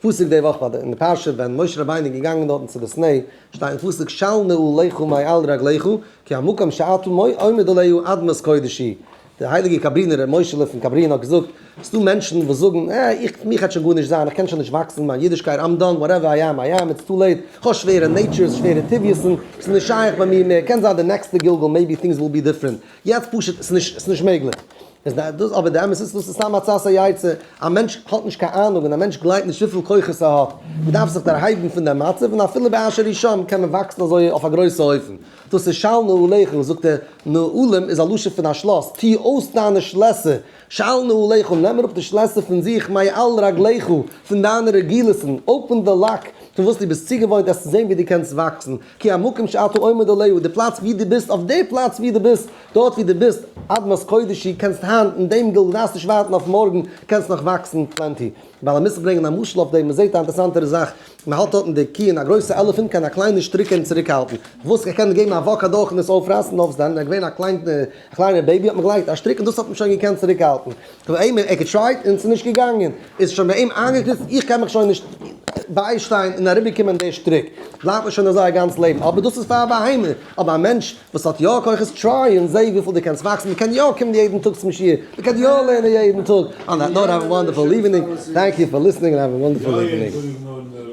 פסוק די וואך ביי די אין די פרשה ווען משה רבינו איז געגאנגען דארטן צו די סנה, שטייט אין פסוק של נעליך מעל רגליך כי המקום שאתה עומד עליו אדמת קודש היא. דער הייליגער קאברינער ר' משה'לע פון קאברין האט געזאגט, ס'איז דא מענטשן וואס זאגן, אה, איך, מיך העט שוין גארנישט זיין, איך קען שוין נישט וואקסן, מיין אידישקייט, I'm done, whatever I am, I am, it's too late, כ'האב שווערע natures, שווערע טבעיות'ן, ס'איז נישט שייך ביי מיר מער, קען זיין די נעקסטע גלגול maybe things will be different, יעצט פשוט, ס'איז נישט מעגליך. איז דאס אבער די אמת איז דאס איז סתם עצת היצר, א מענטש האט נישט קיין אהנונג און א מענטש גלייבט נישט וויפיל כוחות ער האט, מען דארף זיך דערהייבן פון דעם מצב און אפילו באשר הוא שם קען מען וואקסן אזוי אויף א גרויסע אופן, דאס איז של נעליך, זאגט ער, נעלים איז א לשון פון א שלאס, טוה אויס דיינע שלעסער, של נעליך, נעם אראפ די שלעסער פון זיך, מעל רגליך, פון דיינע רגילות'ן, open the lock, פון וואס דו ביסט צוגעוואוינט, וועסטו זען ווי דו קענסט וואקסן, כי המקום שאתה עומד עליו, די פלאץ ווי דו ביסט, אויף די פלאץ ווי דו ביסט, דארט ווי דו ביסט, אדמת קודש היא, קענסט היינט, אין דעם גלגול, דארפסט נישט ווארטן אויף מארגן, קענסט נאך וואקסן plenty. בעל המוסר ברענגען א משל אויף דעם, מען זעט א אינטערעסאנטערע זאך, מען האלט דארט אין די קי און א גרויסע elephant קען א קליינע שטריק אים צוריקהאלטן, וואס ער קען געבן א walk אדורך און עס אויפרייסן, נאר וואס דען, ער איז געווען א קליינער baby האט מען געלייגט א שטריק און דאס האט מען שוין געקענט צוריקהאלטן, ביי אים ער האט געטרייט און עס איז נישט געגאנגען, איז שוין ביי אים איינגעקריצט איך קען מיך שוין נישט ביישטיין און אריבערקומען די שטריק, בלייבט מען שוין אזוי א גאנץ לעבן, אבער דאס איז פאר א בהמה, אבער א מענטש וואס האט יא כוחות try און זע וויפיל דו קענסט וואקסן, מען קען יא קומען יעדן טאג צום שיעור, מען קען יא לערנען יעדן טאג, on that note have a wonderful evening, thank you for listening and have a wonderful evening.